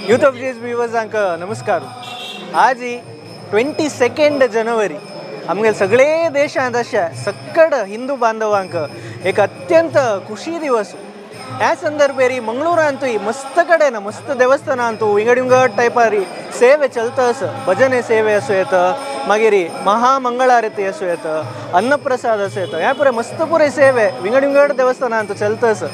Youth of जेज व्यूवर्सांक नमस्कार. आज 22 जनवरी आमगे सगळे देशांत अशा सक्कड हिंदू बांधवांक एक अत्यंत खुशी दिवस. ह्या संदर्भेरी मंगळूरांतूय मस्त कडेन मस्त देवस्थानांतू विंगड विंगड टायपारी सेवे चलता आसा. भजने सेवे आसूं येता, मागीर महामंगळारती आसूं येता, अन्नप्रसाद आसूं येता, ह्या पुरे मस्त पुरे सेवे विंगड विंगड देवस्थानांतू चलता आसा.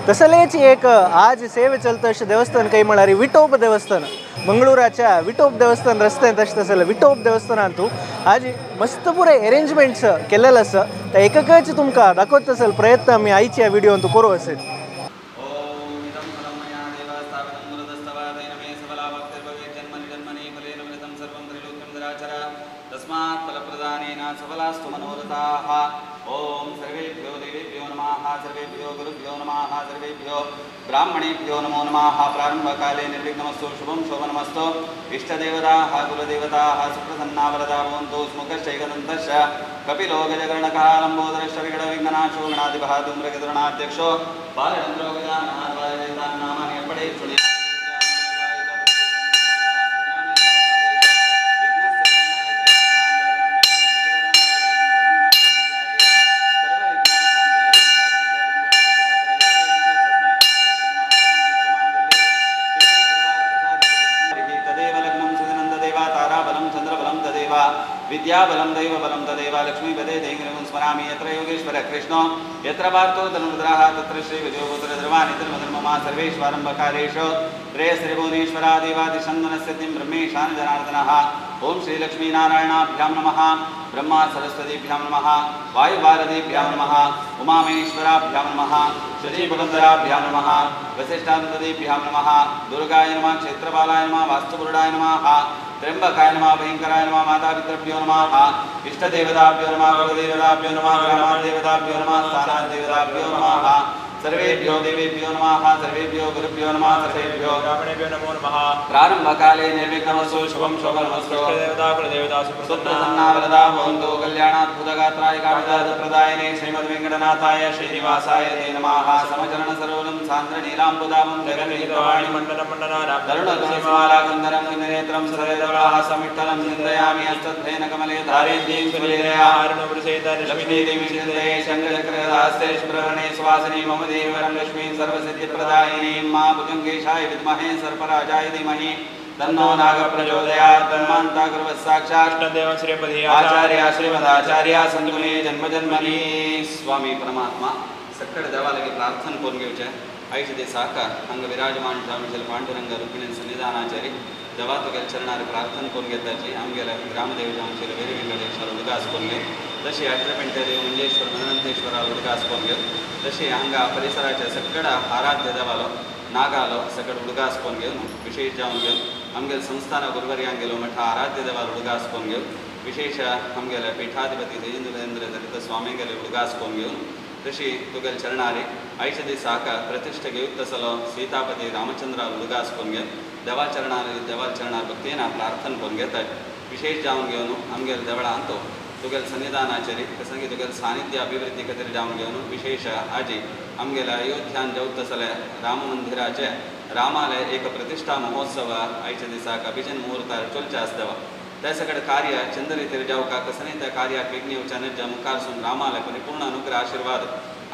तसलेच एक आज सेवे चलता अशें देवस्थान खंय म्हळ्यार विठोब देवस्थान. मंगळूराच्या विठोब देवस्थान रस्त्यांत अशें तसलें विठोब देवस्थानांतू आज मस्त पुरे एरेंजमेंट्स केलेले आसा. ते एककच तुमकां दाखोवता असेल प्रयत्न आमी आयच्या व्हिडियोंत करूं असेल. फलप्रदानेन सफलास्तु मनोरथाः. ॐ सर्वेभ्यो देवेभ्यो नमः, सर्वेभ्यो गुरुभ्यो नमः, सर्वेभ्यो ब्राह्मणेभ्यो नमो नमः. प्रारम्भकाले निर्विघ्नमस्तु, शुभं शोभनमस्तु. इष्टदेवताः कुलदेवताः सुप्रसन्ना वरदा भवन्तु. स्मुखश्चैकदन्तश्च कपिलो गजकर्णकः लम्बोदरश्च विघ्नविघ्ननाशो गणाधिपः धूम्रकेतुरणाध्यक्षो बालचन्द्रो गजाननः नामानि अपडे शृणु. विद्याबलं दैवबलं तदेव लक्ष्मीपदे देहिं स्मरामि. यत्र योगेश्वर कृष्णो यत्र पार्थो धनुर्धरः तत्र श्रीविजयोपुत्रधर्मानि धर्मधर्ममा सर्वेष्वारम्भकार्येषु श्रेयस्त्रिभुवनेश्वरादिवादिशन्दनसिद्धिं ब्रह्मेशान जनार्दनः. ॐ श्रीलक्ष्मीनारायणाभ्यां नमः, ब्रह्मा सरस्वतीभ्यां नमः, वायुभारतीभ्यां नमः, उमामहेश्वराभ्यां नमः, शचीपुरन्दराभ्यां नमः, वसिष्ठानन्दीभ्यां नमः, दुर्गाय नमः, क्षेत्रपालाय नमः, वास्तुपुरुडाय नमः, त्र्यंबकाय नमः, भयंकराय नमः, मातापितृभ्यो नमः, इष्टदेवताभ्यो नमः, कुलदेवताभ्यो नमः, ग्रामदेवताभ्यो नमः, स्थानादेवताभ्यो नमः, सर्वेभ्यो देवेभ्यो नमः, सर्वेभ्यो गुरुभ्यो नमः, सर्वेभ्यो ब्राह्मणेभ्यो नमो नमः. प्रारम्भकाले निर्विघ्नमस्तु, शुभं शोभनमस्तु. देवता कुलदेवता सुप्रसन्ना वरदा भवन्तु. कल्याणाद्भुतगात्राय कामितार्थप्रदायिने श्रीमद्वेङ्कटनाथाय श्रीनिवासाय ते नमः. समचरणसरोजं सान्द्रनीलाम्बुदामं जगन्निहितवाणि मण्डलं मण्डनानां तरुणतुलसीमालाकन्दरं कुञ्जनेत्रं सदैवः समिट्ठलं चिन्तयामि. हस्तद्वयेन कमले धारयन्तीं स्वलीलया लक्ष्मीदेवी चिन्तये शङ्खचक्रगदास्ते शुभ्रवर्णे सुवासिनी मम देवरं लक्ष्मीं सर्वसिद्धिप्रदायिनीं मा भुजङ्गेशाय विद्महे सर्पराजाय धीमहि तन्नो नागप्रचोदयात्. तन्मान्ता गुरुवः साक्षात् देवं श्रीपதி आचार्य श्रीमदाचार्य सन्तु मे जन्म जन्मनि. स्वामी परमात्मा सಕ್ಕಡ देवालय प्रार्थना करून घेवचें. आयच्या दिसाक हांगा विराजमान जावन पांडुरंग रुक्मिणी सन्निधानाचारी देवा तुगेल्या चरणार प्रार्थना करून घेताची. आमगेल्या ग्रामदेव जावन वेरी वेंकटेश्वर उदकास करून घे. तशी अट्रपेंटे देव मंजेश्वर मदनंतेश्वरा उदकास करून घे. तशी हांगा परिसराच्या सगळ्या आराध्य देवालो नागालो सगळं उदकास करून घेवन विशेष जावन घेवन आमगेल्या संस्थान गुरुवर्यांक गेलो मठा आराध्य देवालो उदकास करून घेवन विशेष आमगेल्या पीठाधिपती तेजेंद्र दलित स्वामी गेले उदकास करून घेवन तशी तुगेल्या चरणारे आयच्या दिसाक प्रतिष्ठा घेवन तसलो सीतापती रामचंद्र उदकास करून घेवन देवाचरणार देवाचरणार भक्तीन प्रार्थना करून घेतात. विशेष जावन घेवन आमगेल्या देवळांत तुगेल्या सन्निधानाचेर कसंगी तुगेल्या सानिध्य अभिवृद्धी खातीर जावन घेवन विशेष आजी आमगेल्या अयोध्यान जावत तसले राम मंदिराचे रामालय एक प्रतिष्ठा महोत्सव आयच्या दिसाक अभिजन मुहूर्तार चलचे आसता. त्या सगळं कार्य चंद्र जावका कसने त्या कार्याक विघ्न येवच्या मुखारसून रामालय परिपूर्ण अनुग्रह आशीर्वाद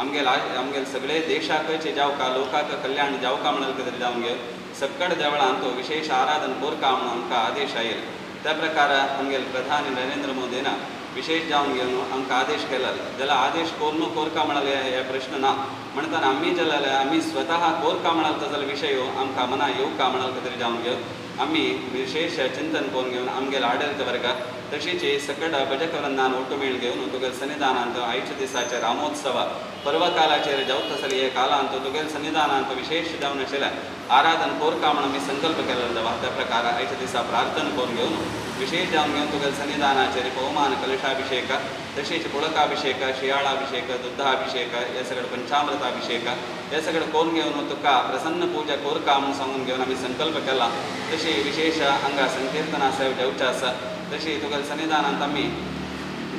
आमगेल आमगेल सगळे देशाकचे जावका लोकाक कल्याण जावका म्हणून खातीर जावन घेवन सगळ्या देवळांत विशेष आराधन कोरका म्हणून आमकां आदेश आयल. त्या प्रकार आमगेल प्रधानी नरेंद्र मोदीन विशेष जावन घेवन आमकां आदेश केला. जाल्यार आदेश कोरून कोरका म्हणाले हे प्रश्न ना म्हणटाना आमी जाल्यार आमी स्वतः कोरका म्हणाल तसो विशय आमकां मना येवका म्हणाल खातीर जावन घेवन आमी विशेष चिंतन करून घेवन आमगेल्या आडळीत वर्ग तशीच सगळ्या भजकवृंदान ಒಟ್ಟು ಮೇळ घेवन तुगेल्या सन्निधानांत आयच्या दिसाचे रामोत्सव पर्वकालाचेर जावत तसले हे कालांत तुगेल्या सन्निधानांत विशेष जावन आशिल्लें आराधन कोरका म्हणून आमी संकल्प केलेलो देवा. त्या प्रकार आयच्या दिसा प्रार्थना करून घेवन विशेष जावन घेवन तुगेल्या सन्निधानाचेर पवमान कलशाभिषेक तशेंच पुळकाभिषेक शियाळाभिषेक दुग्धाभिषेक हे सगळें पंचामृताभिषेक हे सगळें करून घेवन तुका प्रसन्न पूजा कोरका म्हणून सांगून घेवन आमी संकल्प केला. तशी विशेष हांगा संकीर्तना सेव जेवचें आसा. तशी तुगेल्या सन्निधानांत आमी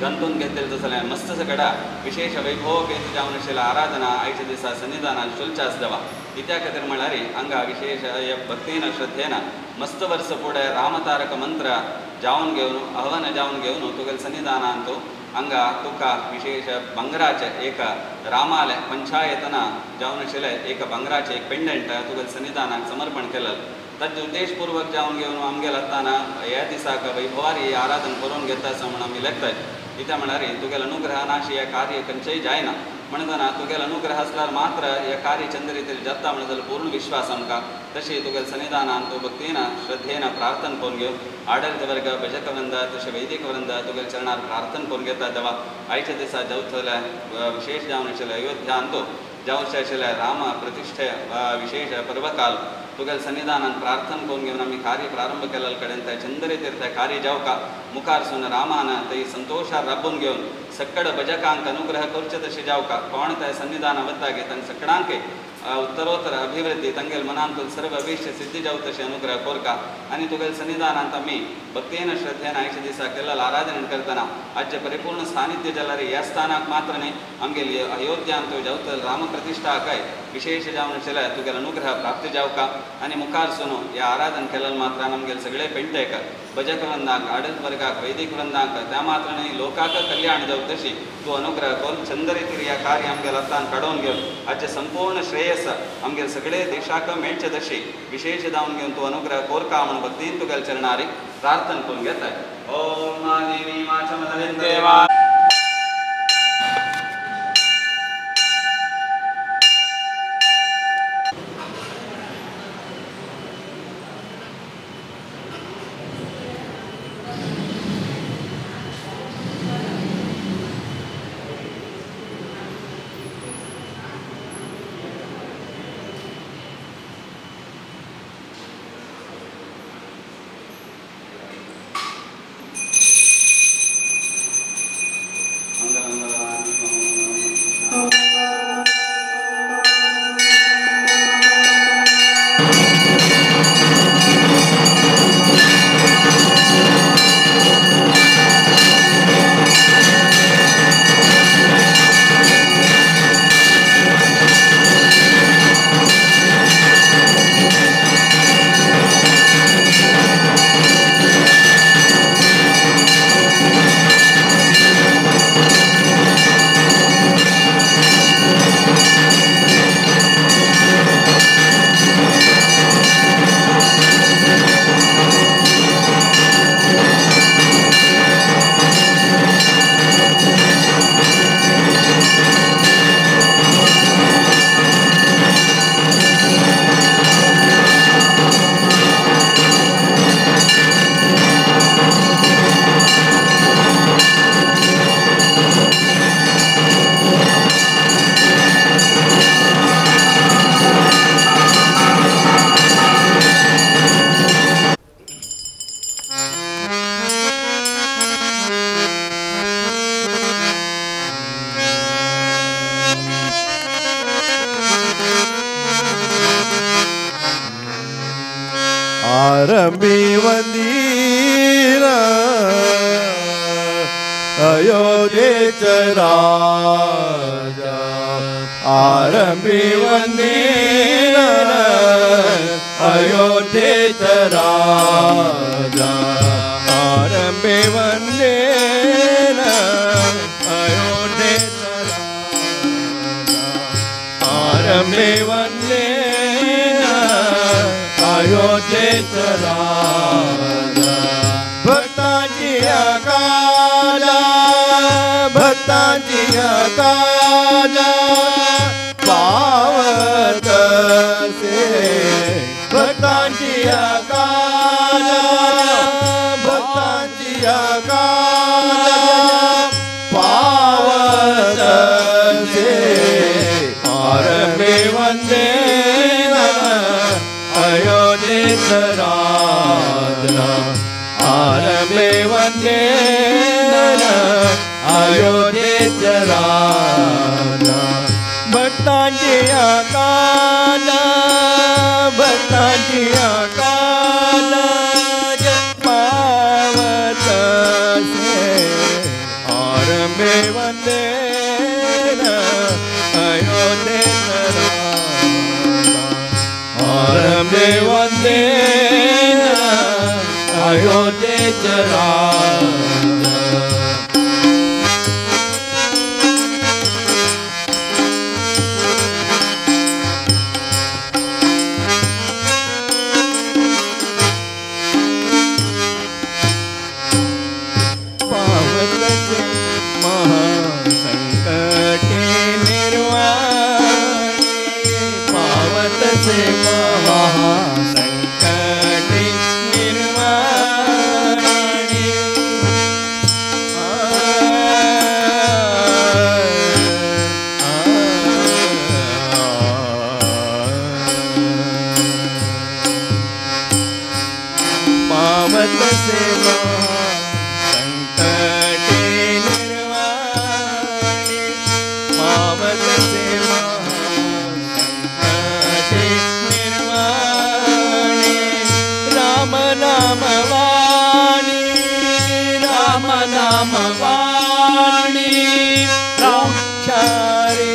गंतून घेतलें तसलें मस्त सगळ्या विशेष वैभव जावन आशिल्ल्या आराधना आयच्या दिसा सन्निधानान चलचें आसा देवा. इत्या खातीर म्हळ्यार हांगा विशेष भक्तीन श्रद्धेन मस्त वर्स फुडें रामतारक मंत्र जावन घेवन आव्हान जावन घेवन तुगेले सन्निधानांत हांगा तुका विशेष भांगराचें एक रामालें पंचायतना जावन आशिल्लें एक भांगराचें एक पेंडंट तुगेले सन्निधानाक समर्पण केलें. ताजे उद्देशपूर्वक जावन घेवन आमगेले आतां ह्या दिसाक वैभवारी आराधन करून घेता आसा म्हूण आमी लेखताय. कित्याक म्हळ्यार तुगेले अनुग्रह नाशी हें कार्य खंयचेंय जायना म्हणटना तुगेले अनुग्रह आसल्यार मात्र हें कार्य चंद रितीन जाता म्हणून जाल्यार पूर्ण विश्वास आमकां. तशें तुगेले सन्निधानान तूं भक्तीन श्रद्धेन प्रार्थना करून घेवन आडळीत वर्ग भजक वृंद तशें वैदिक वृंद तुगेले चरणार प्रार्थना करून घेता देवा. आयच्या दिसा जावतले विशेष जावन आशिल्लें अयोध्यांत जावचें आशिल्लें राम प्रतिश्ठे विशेष पर्वकाल तुगेले सन्निधानान प्रार्थना करून घेवन आमी कार्य प्रारंभ केल्ले कडेन त्या चंद रितीर तें कार्य जावका मुखार सून रामान थंय संतोशार राबून घेवन सक्कड भजकांक अनुग्रह करचें तशें जावका. कोण त्या सन्निधाना वता गे तांकां सगळ्यांक उत्तरोत्तर अभिवृद्धी तांगेले मनांत सर्व अभिष्ट सिद्धी जावं तशें अनुग्रह कोरका. आनी तुगेले सन्निधानांत आमी भक्तीन श्रद्धेन आयच्या दिसा केल्लें आराधन करतना आजचें परिपूर्ण सानिध्य जाल्यार ह्या स्थानाक मात्र न्ही आमगेली अयोध्यांत जावतले रामप्रतिश्ठाकाय विशेष जावन आशिल्लें तुगेले अनुग्रह प्राप्त जावका. आनी मुखार सून ह्या आराधन केल्ले मात्रान आमगेले सगळे पेंटेक भजक वृंदांक आडत वर्गाक वैदिक वृंदांक त्या मात्र न्ही लोकाक कल्याण जावं तशी तूं अनुग्रह करून चंद रितीर ह्या कार्य आमगेले हातान काडून घेवन आजचें संपूर्ण श्रेयस आमगेले सगळे देशाक मेळचें तशी विशेष जावन घेवन तूं अनुग्रह कोरका म्हूण भक्तीन तुगेले चरणारी प्रार्थना करून घेताय. ओम मा देवी मा देवा. आरंभी वंदीर अयोध्येच राजा आरंभी वंदीर अयोध्येच राजा आरंभी वंदीर अयोध्येच राजा आरंभी वंदीर अयोध्येच राजा भक्तांची काजा भक्तांची काजा पावत से भक्तांची काजा भक्तांची काजा पावत से आरंभी वंदे अयोध्येच राजा आरंभी वंदे अयोध्येच राजा भक्तांची काजा भक्तांची काजा पावत से आरंभी वंदे अयोध्येच राजा अयोध्येच राजा. पावतसे महासंकटे निर्वाणे, पावतसे महासंकटे निर्वाणे. पावतसे महासंकटे निर्वाणे, पावतसे महासंकटे निर्वाणे. राम नाम वाणी, राम नाम वाणी, उच्चारित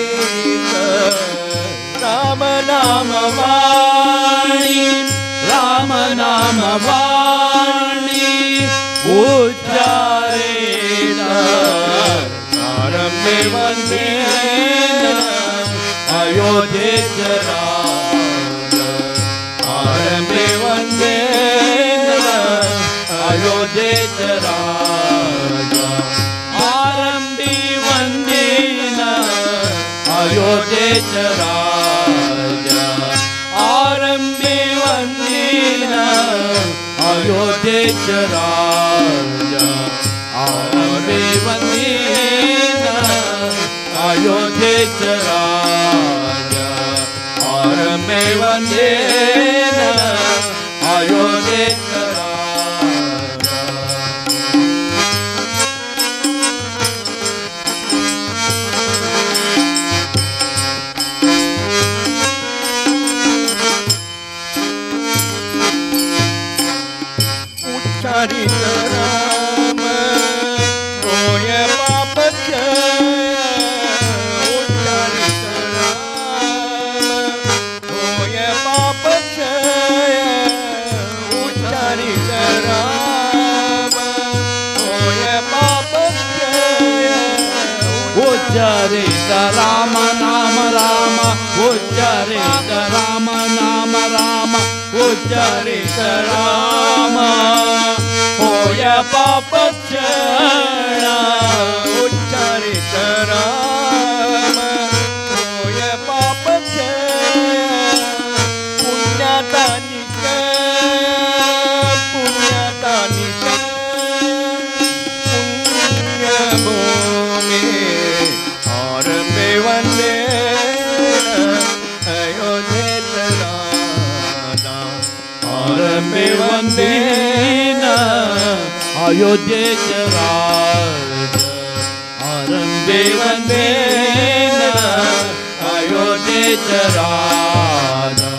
राम नाम वाणी, राम नाम वाणी, उच्चारित आरंभे वंदे अयोध्येच राजा. आरंभे वंदे अयोध्येच राजा. आरंभी वंदेन अयोध्येच राजा. आरंभी वंदेन अयोध्येच राजा. आरंभी वंदेन अयोध्येच राजा. आरंभे वंदेन अयोध्येच राजा. उच्चारित राम होय पाप क्षय, उच्चारित राम होय पाप क्षय, उच्चारित राम होय पाप क्षय. उच्चारित राम नाम राम, उच्चारित राम नाम राम, उच्चारित राम होय पाप क्षय. उच्चारित राम होय पाप क्षय, पुण्याचा निश्चय, पुण्याचा निश्चय, पुण्यभूमी आरंभे वंदे अयोध्येत राजा. आरंभे वंदे अयोध्येच राजा. आरंभे वंदे अयोध्येच राजा.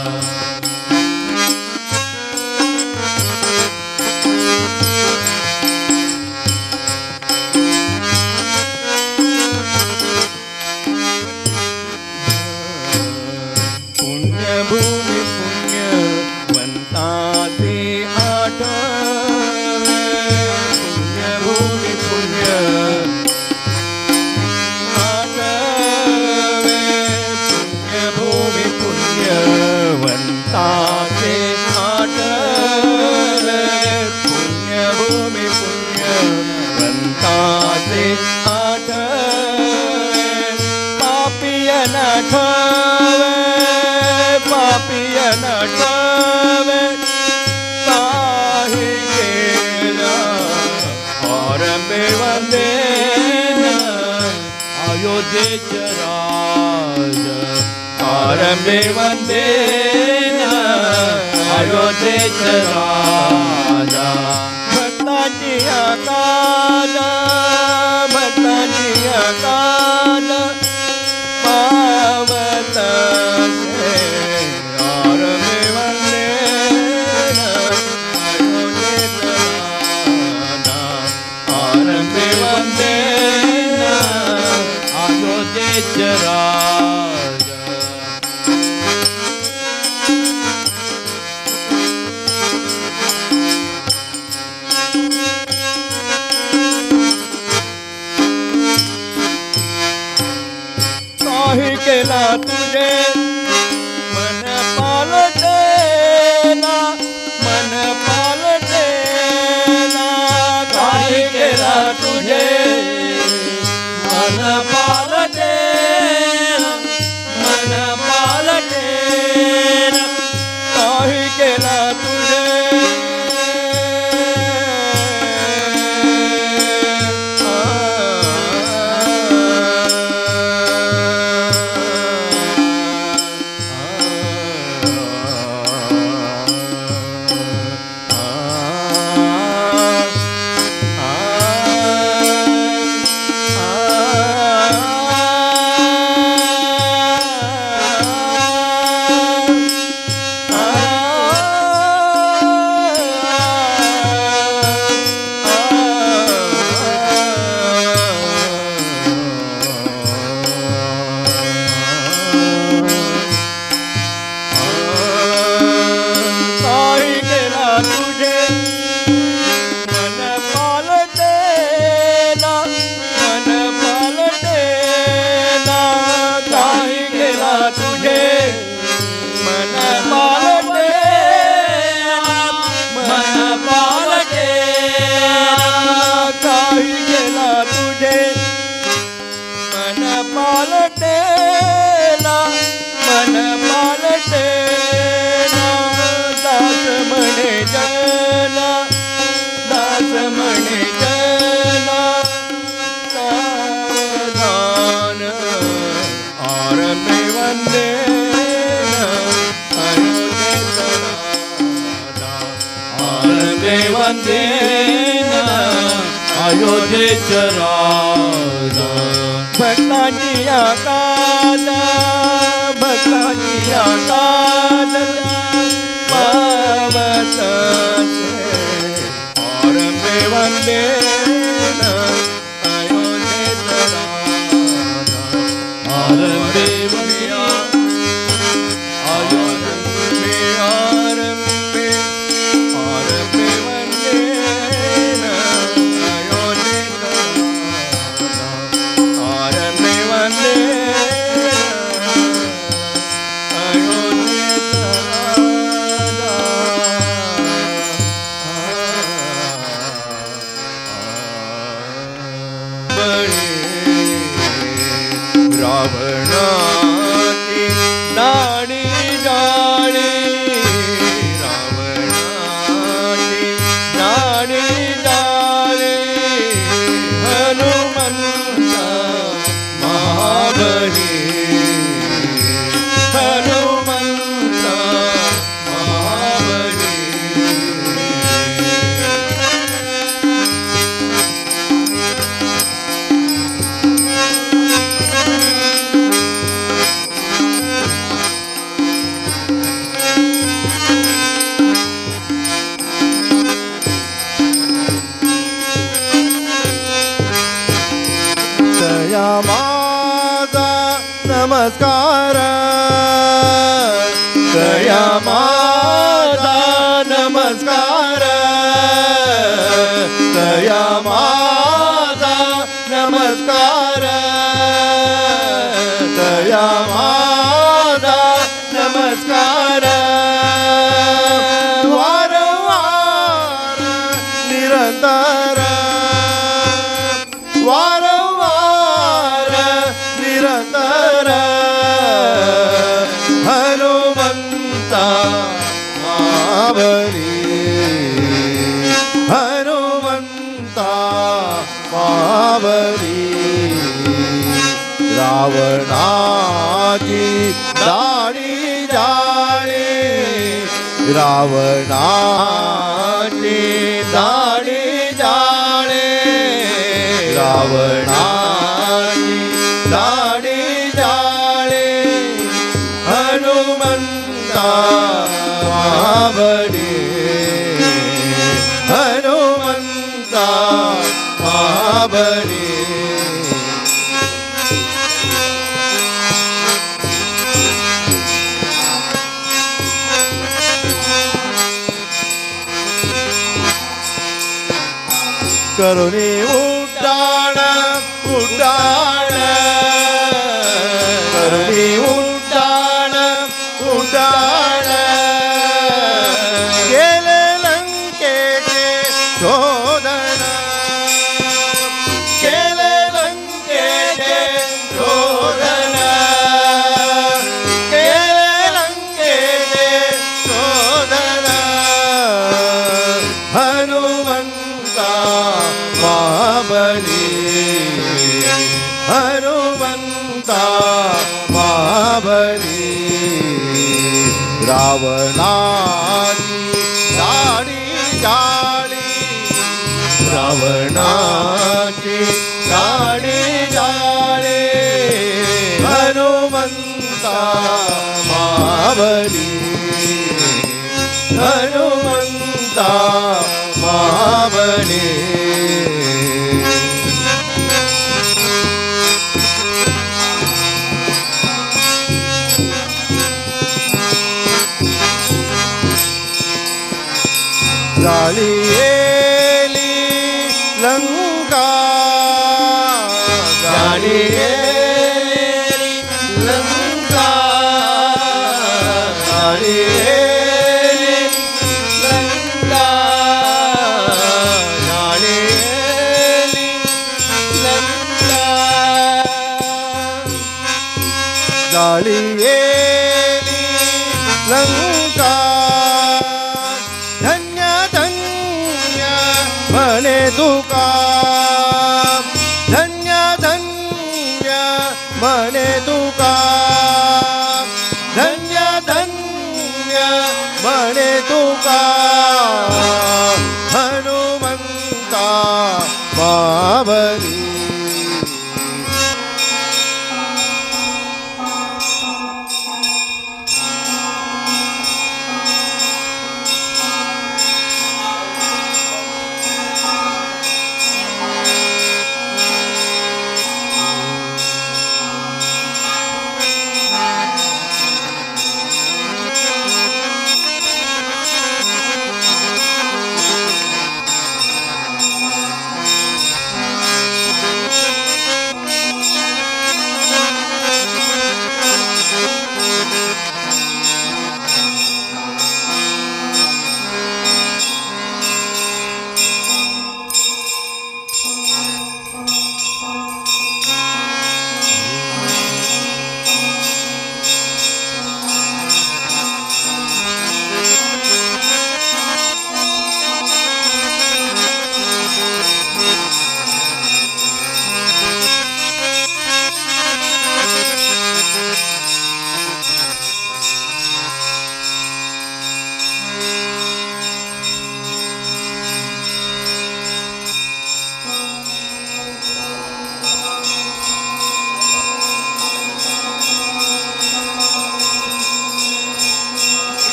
पुण्यभूमी पुण्यवंताचे आठवे, पुण्यभूमी पुण्य आठवे, पुण्यभूमी पुण्यवंताचे आठवे, पुण्यभूमी पुण्यवंताचे आठवे. पापियन आठवे, पापियन आठवे, पाहि गेला आरंभे वंदे अयोध्येच राजा. आरंभे वंदे अयोध्येच राजा. भक्तांची अकाल, भक्तांची अकाल, पावतसे आरंभे वंदे अयोध्येच राजा. आरंभे वंदे अयोध्येच राजा. तुझे मन पालटेना मन पालटेना काही केला तुझे मन पालटेना मन पालटेना काही केला तुझे काही केला तुझे मन पालटेना मन पालटेना काही केला तुझे मन पालटेना मन पालटेना काही केला तुझे मन पालटेना मन पालटेना दास म्हणे जना दास म्हणे जना सावधान आरंभे वंदे अयोध्येत राजा आरंभे वंदे अयोध्येच राजा भक्ताची काल भक्ताची काल पावत आरंभे वंदे अयोध्येत राजा आरंभे वंदे आरंभे आरंभे आरंभे वंदे अयोध्येत राजा आरंभे वंदे अयोध्येत राजा. रावणाची नाडी जाळी रावणाची नाडी जाळी हनुमंता महाबली हनुमंता महाबली. तया माझा नमस्कार तया माझा नमस्कार तया माझा नमस्कार तया माझा नमस्कार वारंवार निरंतर वारंवार निरंतर हनुमंता महाबली हनुमंता महाबली रावणाची दाढी जाळी रावणाची दाढी जाळे रावणाची दाढी जाळे हनुमंता महाबली हनुमंता महाबली. करुणी उड्डाण उड्डाण करुणी उड्डाण शोधन केले लंकेचे शोधन केले लंकेचे शोधन हनुमंता महाबली हनुमंता महाबली रावणाची दाढी जाळी रावणाची दाढी जाळी हनुमंता महाबली हनुमंता महाबली. जाळियेली लंका जाळियेली लंका जाळियेली लंका जाळियेली लंका जाळियेली लंका धन्य धन्य म्हणे तुका धन्य धन्य म्हणे तुका धन्य धन्य म्हणे तुका हनुमंता महाबली.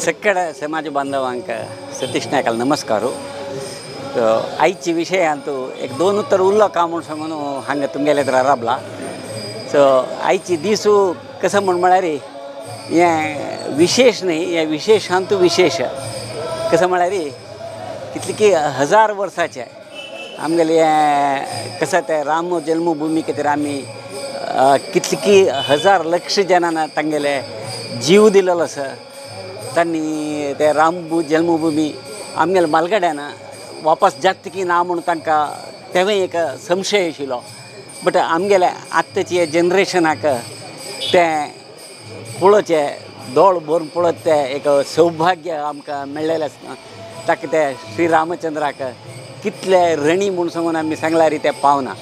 ಸಕ್ಕಡ ಸಮಾಜ ಬಾಂಧವಾಂಕ ಸತೀಶ್ ನಾಯಕಲ್ ನಮಸ್ಕಾರ. आयचे विशयांत एक दोन उतर उरलो का म्हूण सांगून हांगा तुमगेले तर राबला. सो आयची दिसू कसं म्हण म्हळ्यार हें विशेष न्ही, हें विशेशांत विशेष. कसं म्हळ्यार कितले की हजार वर्साचें आमगेलें हें कसं तें राम जन्मभूमी खातीर आमी कितले की हजार लक्ष जणांना तांगेले जीव दिलेलो आसा. तांणी ते राम जन्मभूमी आमगेले मालगड्यान वापस जाता की ना म्हूण तांकां तेवूय एक संशय आशिल्लो. बट आमगेले आत्ताचे जनरेशनाक तें पळोवचें दोळ भरून पळोवप तें एक सौभाग्य आमकां मेळ्ळेलें आसना. ताका ते श्री रामचंद्राक कितले रणी म्हूण सांगून आमी सांगल्यार तें पावना.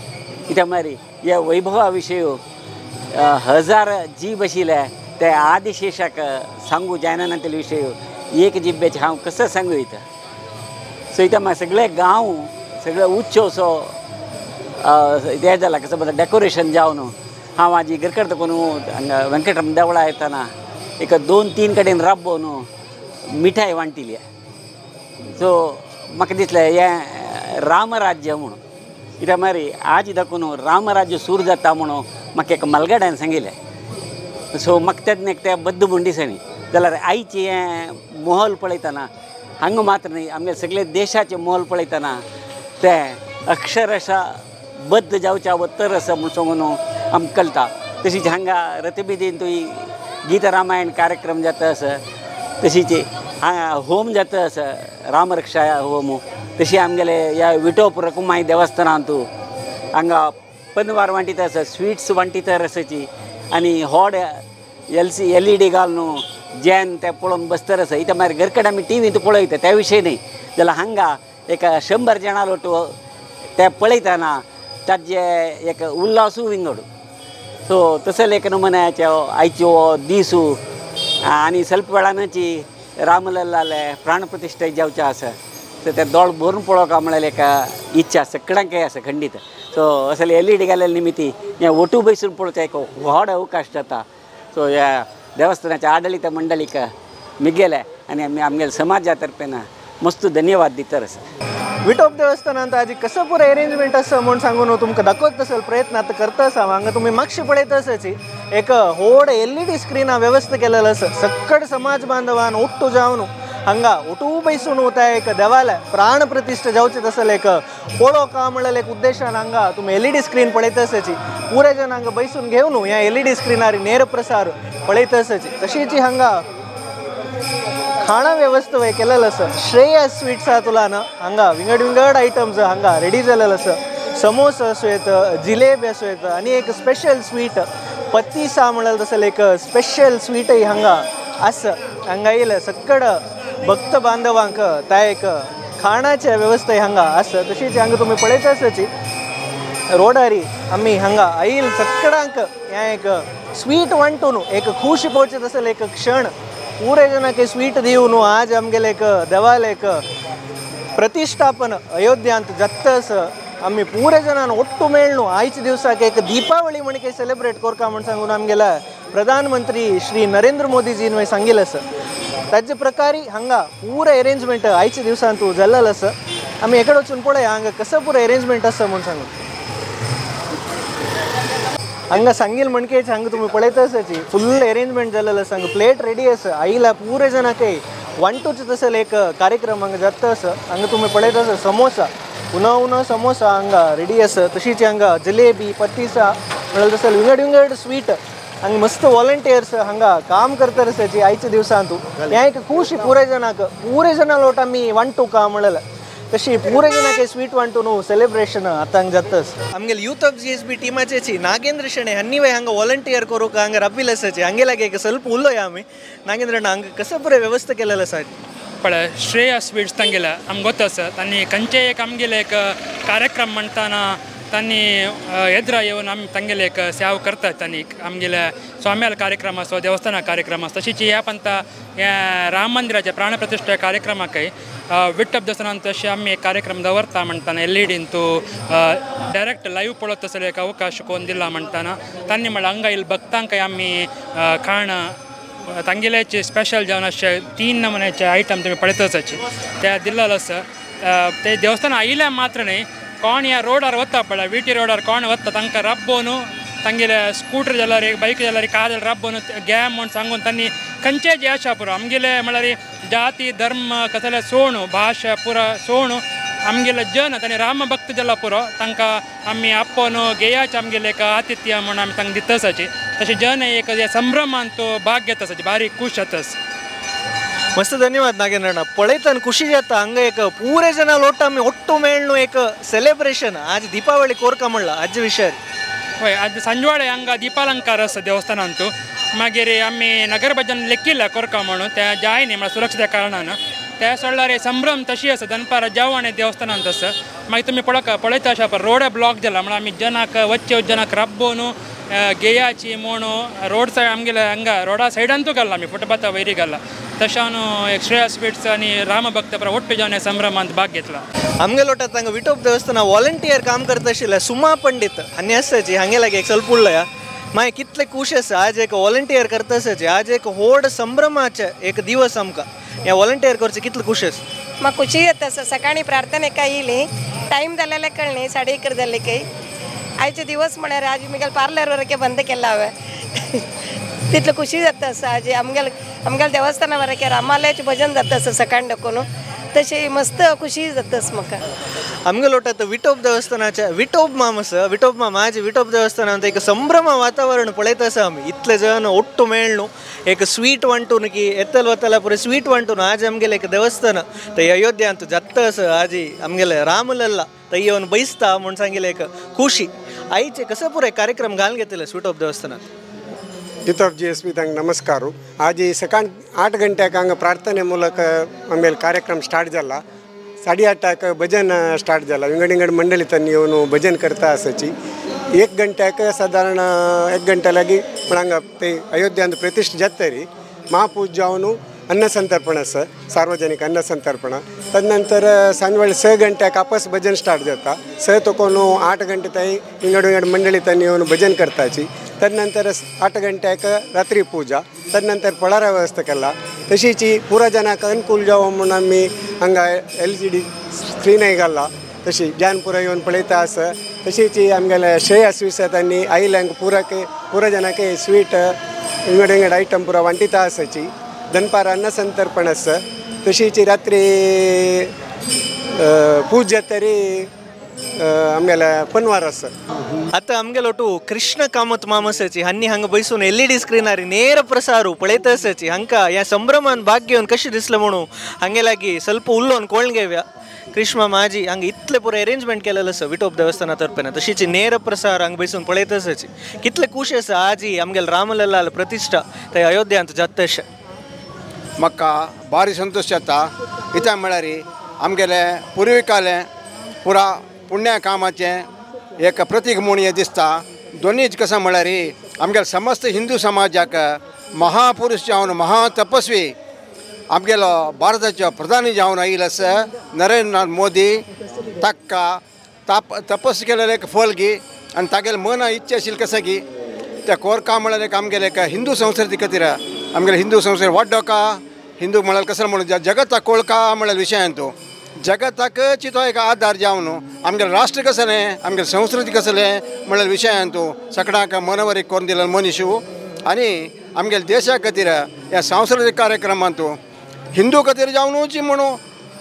कित्याक म्हळ्यार ह्या वैभवा विशय हजार जीब आशिल्ले ते आदिशेषाक सांगू जायना तेले विशय एक जिब्याचे हांव कसो सांगू येता. सो इत्याक मागीर सगळे गांव सगळे उत्सव सो हें जाला कसं म्हणटा डेकोरेशन जावन हांव आजी घरकडे कोण हांगा वेंकटरमण देवळा येताना एक दोन तीन कडेन राबोवन मिठाय वांटिली. सो म्हाका दिसलें हें रामराज्य म्हणून. कित्याक म्हळ्यार आज दाखोवन रामराज्य सूर जाता म्हणून म्हाका एक मलगड्यान सांगिल्लें. सो म्हाका तेन्ना एक तें बद्द म्हूण दिसनी. जाल्यार आयचें हें मोहल पळयतना हांगा मात्र न्ही आमगे सगळे देशाचें मोहल पळयतना तें अक्षरशा बद्द जावच्या उत्तर आसा म्हूण सांगून आमकां कळटा. तशीच हांगा रथबिदींतूय गीत रामायण कार्यक्रम जाता आसा, तशीच होम जाता आसा रामरक्षा होम. तशी आमगेले ह्या विठोप रखुमाई देवस्थानांतू हांगा पनवार वांटीत आसा, स्विट्स वांटीत आसाची आनी व्हड एल ई डी घालून जेन ते पळोवन बसतर आसा. इत्याक मागीर घर कडेन आमी टिवींत पळयता त्या विशय न्ही, जाल्यार हांगा एक 100 जाणां लोट ते पळयतना ताजे एक उल्हासूय विंगड. सो तसले एक नमुन्याचे आयचो दीसू आनी स्वल्प वेळानची रामलल्लाले प्राणप्रतिश्ठा जावचें आसा. सो ते दोळ भरून पळोवंक म्हळ्यार एक इच्छा सगळ्यांकय आसा खंडीत. सो असले एल ई डी घालेले निमित्ती हें ओटू बसून पळोवचें एक व्हड अवकाश जाता. सो ह्या देवस्थानाच्या आडळीत मंडळीक मिगेले आनी आमी आमगेले समाजा तर्फेन मस्त धन्यवाद दितर आसा. विठोब देवस्थानांत आजी कसं पुरो अरेंजमेंट आसा म्हूण सांगून तुमकां दाखोवत असेल प्रयत्न आतां करता आसा. हांगा तुमी मातशें पळयत आसाची एक व्हड एल ई डी स्क्रिना वेवस्था केलेलं आसा. सक्कड समाज बांधवान ओट्टू जावन हांगा ओटू बैसून त्या एक देवालय प्राण प्रतिश्ठा जावचें तसलें एक पळोवंक म्हणल्यार एक उद्देशान हांगा तुमी एल ई डी स्क्रीन पळयत आसाची. पुरे जण हांगा बैसून घेवन ह्या एल ई डी स्क्रिनार नेर प्रसार पळयत आसाची. तशीच हांगा खाणा व्यवस्था केलेलं आसा. श्रेया स्वीट्सा तुलान हांगा विंगड विंगड आयटम्स हांगा रेडी जालेलं आसा. समोसा असू येत, जिलेबी असू येत आनी एक स्पेशल स्वीट पत्तीसा म्हणल्यार तसलें एक स्पेशल स्वीटय हांगा आसा. हांगा येयले सक्कड भक्त बांधवांक त्या एक खाणाचे व्यवस्था हांगा आसा. तशीच हांगा तुमी पळयत आसाची रोडारी आमी हांगा आयल सक्कडांक हें एक स्वीट वांटून एक खुशी पोवचें तसलें एक क्षण पुरे जणांक स्वीट दिवन आज आमगेले एक देवालय एक प्रतिष्ठापन अयोध्यांत जाता आसा. आमी पुरे जणान ಒಟ್ಟು ಮೇಳ್ನು आयच्या दिवसाक एक दीपावळी म्हणके सेलिब्रेट करका म्हूण सांगून आमगेले प्रधानमंत्री श्री नरेंद्र मोदीजीन सांगिल्लें आसा. ताजे प्रकारे हांगा पुरे अरेंजमेंट आयच्या दिवसांत जाल्लें आसा. आमी एकडे वचून पळया हांगा कसं पुरो अरेंजमेंट आसा म्हूण सांगून. हांगा सांगील म्हणकेच हांगा तुमी पळयत आसाची फुल अरेंजमेंट जाल्लें आसा. हांगा प्लेट रेडी आसा. आयला पुरे जणांकय वांटूचें तसलें एक कार्यक्रम हांगा जाता आसा. हांगा तुमी पळयत आसा समोसा उनो उनो समोसा हांगा रेडी आसा. तशीच हांगा जलेबी पत्तीसा म्हणल्यार तसलें विंगड विंगड स्वीट हांगा मस्त वॉलंटियर्स हांगा काम करता आसाची आयच्या दिवसांत. हें एक खुशी पुरे जणांक पुरे जणां लोट आमी वांटूका म्हणलें तशी पुरे जणांक स्वीट वांटून सेलिब्रेशन आतां हांगा जाता. आमगेले यूथ ऑफ GSB टिमाचेची नागेंद्र शेणे हांणी हांगा वॉलंटियर करूंक हांगा राबिल्ले आसाची. हांगे लागीं एक स्वल्प उलोवया आमी. नागेंद्र अण्णा हांगा कसं पुरे व्यवस्था केलेलं आसा? पळय श्रेया स्वीट्स तांगेले आमकां गोत आसा. तांणी खंयचेय एक आमगेले एक कार्यक्रम म्हणटाना तांणी एद्रा येवन आमी तांगेले एक सेवा करतात. तांणी आमगेले स्वाम्याल कार्यक्रम आसो, देवस्थाना कार्यक्रम आसो, तशीच ह्या पंता ह्या राम मंदिराच्या प्राणप्रतिश्ठा कार्यक्रमाकय विठ्ठल देवस्थानान तशें आमी एक कार्यक्रम दवरता म्हणटाना एलईडींतू डायरेक्ट लायव्ह पळोवप तसलो एक अवकाश कोण दिला म्हणटाना तांणी म्हणल्यार हांगा येयल्ल्या भक्तांकय आमी खाणां तांगेल्याचे स्पेशल जावन अशे 3 नमुन्याचे आयटम तुमी पळयत आसाचे ते दिल्लेलो आसा. ते देवस्थान आयिल्ल्या मात्र न्ही कोण ह्या रोडार वता पळय वी टी रोडार कोण वता तांकां राबोवन तांगेले स्कूटर जाल्यार बायक जाल्यार कार जाल्यार राबोवन घे म्हूण सांगून तांणी खंयचेय जे आशा पुरो आमगेले म्हळ्यार जाती धर्म कसले सोणू भाशा पुरो सोणू आमगेले जन तांणी रामभक्त जाला पुरो तांकां आमी आपोवन घेयाचे आमगेले एक आतिथ्य म्हूण आमी तांकां दितसाची तशें जन एक संभ्रमान तो भाग घेतासाची बारीक खूश जातास. मस्त धन्यवाद नागेंद्रಣ್ಣ. पळयतान खुशी जाता हांगा एक पुरे जन लोट आमी ಒಟ್ಟು ಮೇಳ್ನು एक सेलिब्रेशन आज दीपावಳಿ कोरका म्हणला आज विशय. हय आज सांजवाडे हांगा दीपालंकार आसा देवस्थानांतू मागीर आमी नगर भजन लेखिल्लें कोरका म्हणून तें जाय न्ही म्हळ्यार सुरक्षेच्या कारणान ते सोडल्यार संभ्रम तशी आसा दनपारा जेवण देवस्थानांत आसा. मागीर तुमी पळयता अशें रोड ब्लॉक जाला म्हळ्यार आमी जनाक वच्चे जनाक राबोवन घेयाची म्हूण रोड सायड आमगेले हांगा रोडा सायडांतू घाला आमी फुटपाथा वयरी घाला तशान एक श्रेया स्वीट्स आनी रामभक्त ಒಟ್ಟು ಜನ ಸಂಭ್ರಮಾಂत भाग घेतला. आमगे लोटात हांगा विठोब देवस्थान वॉलंटियर काम करता आशिल्ले सुमा पंडित हांणी आसाची हांगे लागीं एक ಸ್ವಲ್ಪ उरल्या मागीर कितले खूश आसा आज एक वॉलंटियर करता आसाची आज एक व्हड संभ्रमाचे एक दिवस आमकां ह्या वॉलंटियर करचे कितले खूश आसा. म्हाका खुशी जाता सर सकाळी प्रार्थनेक येयली टायम जाल्ले कळ्ळें 11:30 जाल्ले काय आयचे दिवस म्हळ्यार आज मुगेले पार्लर वरके बंद केला हांवें तितले खुशी जाता आसा आज आमगेले आमगेले देवस्थाना वरके रामालयाचें भजन जाता आसा सकाळ डकोन तशें मस्त खुशी जाता म्हाका. आमगे लोटात विठोब देवस्थानाचे विठोब माम आसा विठोब माम आज विठोब देवस्थानांत एक संभ्रम वातावरण पळयता आसा आमी इतले जण ಒಟ್ಟು मेळ्ळू एक स्वीट वांटून की येतल वतला पुरे स्वीट वांटून आज आमगेले एक देवस्थान ते अयोध्यांत जाता आसा आज आमगेले रामलल्ला थंय येवन बैसता म्हूण सांगिल्लें एक खुशी. आयचे कसं पुरे कार्यक्रम घालून घेतले विठोब देवस्थानात. ಯುತಫ್ ಜಿ ಎಸ್ ಪಿ ತಂಗೆ ನಮಸ್ಕಾರ. आज सकाळ 8 ಗಂಟೆಗೆ ಹಂಗೆ ಪ್ರಾರ್ಥನೆ ಮೂಲಕ ಆಮೇಲೆ ಕಾರ್ಯಕ್ರಮ ಸ್ಟಾರ್ಟ್ जाला. 8:30 भजन स्टार्ट जाला. विंगड विंगड मंडळी त्यांनी येवन भजन करता आसाची. 1 गंट्याक सादारण 1 गंटे लागी पण हांगा ते अयोध्यांत प्रतिष्ठा जातरी महापूज जावन अन्नसंतर्पण आसा सार्वजनिक अन्नसंतर्पण. तदनंतर सांजवेळ 6 गंट्याक आपस भजन स्टार्ट जाता. 6 तोकोन 8 गंटे थंय विंगड विंगड मंडळी त्यांनी येवन भजन करताची. तदनंतर 8 गंट्याक रात्री पूजा तदनंतर फळारा व्यवस्था केला. तशीच पुरा जनाक अनुकूल जावं म्हणून आमी हांगा LCD स्क्रीनय घाला तशी जान पुरा येवन पळयता आसा. तशीच आमगेले श्रेया स्वीट्स तांणी आयिल्ल्यांक पुरा जनाक स्वीट विंगड विंगड आयटम पुरा वांटिता आसाची. दनपार अन्नसंतर्पण आसा. तशीच रात्री पूजा तरी आमगेले पनवार आसा. आतां आमगेलो टू कृष्ण कामत माम आसाची हांणी हांगा बैसून LED स्क्रीनार ನೇರ ಪ್ರಸಾರ पळयता आसाची हांकां ह्या संभ्रमान भाग घेवन कशें दिसलें म्हणून हांगे लागीं ಸ್ವಲ್ಪ उलोवन कोण घेवया. कृष्ण माजी हांगा इतले पुरो अरेंजमेंट केलेलें आसा विठोब देवस्थाना तर्फेन तशीच ನೇರ प्रसार हांगा बैसून पळयता आसाची कितले खूश आसा आजी आमगेले रामलल्ला प्रतिष्ठा थंय अयोध्यांत जाता अशें. म्हाका भारी संतोश जाता कित्याक म्हळ्यार आमगेले पुर्विकाले पुरा पुण्य कामाचें एक प्रतीक म्हूण हें दिसता. दोनीच कशें म्हळ्यार आमगेले समस्त हिंदू समाजाक महापुरुष जावन महातपस्वी आमगेलो भारताचो प्रधानी जावन आयिल्लो आसा नरेंद्र मोदी ताका तपस केलेलें एक फल गी आनी तागेलें मन इच्छा आशिल्ली कशें की त्या कोरका म्हळ्यार एक आमगेले एक हिंदू संस्कृती खातीर आमगेले हिंदू संस्कृती वाडोका हिंदू म्हळ्यार कसो म्हणून जगताक कोळका म्हळ्यार विशयान तो जगताक तो एक आदार जावन आमगेलें राष्ट्र कसलें आमगेलें संस्कृती कसलें म्हळ्यार विशयान तो सगळ्यांक मनवरी करून दिलेलो मनीस आनी आमगेले देशा खातीर ह्या सांस्कृतीक कार्यक्रमांत हिंदू खातीर जावनूच म्हणून